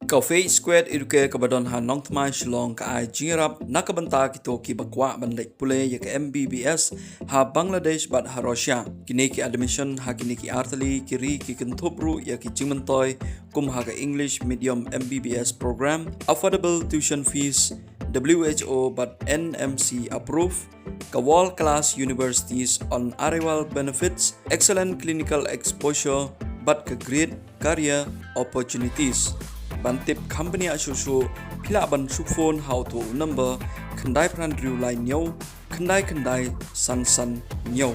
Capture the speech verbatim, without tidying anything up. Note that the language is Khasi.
Ka Faith Square Educare kaba don ha Nongthymmai Shillong ka ai jingïarap na ka bynta kito kiba kwah ban leit pule ïa ka M B B S ha Bangladesh bad ha Russia. Kine ki admission ha kine ki artylli ki ri ki kynthup ruh ïa ki jingmyntoi kum ha ka English Medium M B B S program, affordable tuition fees, W H O bad N M C approve, ka world class universities on arrival benefits, excellent clinical exposure bad ka great career opportunities. Ban tip kham bniah shuh shuh, phi lah ban shu phone ha uto u number khyndai phra hynriew lai hynñiew khyndai khyndai san san hynñiew.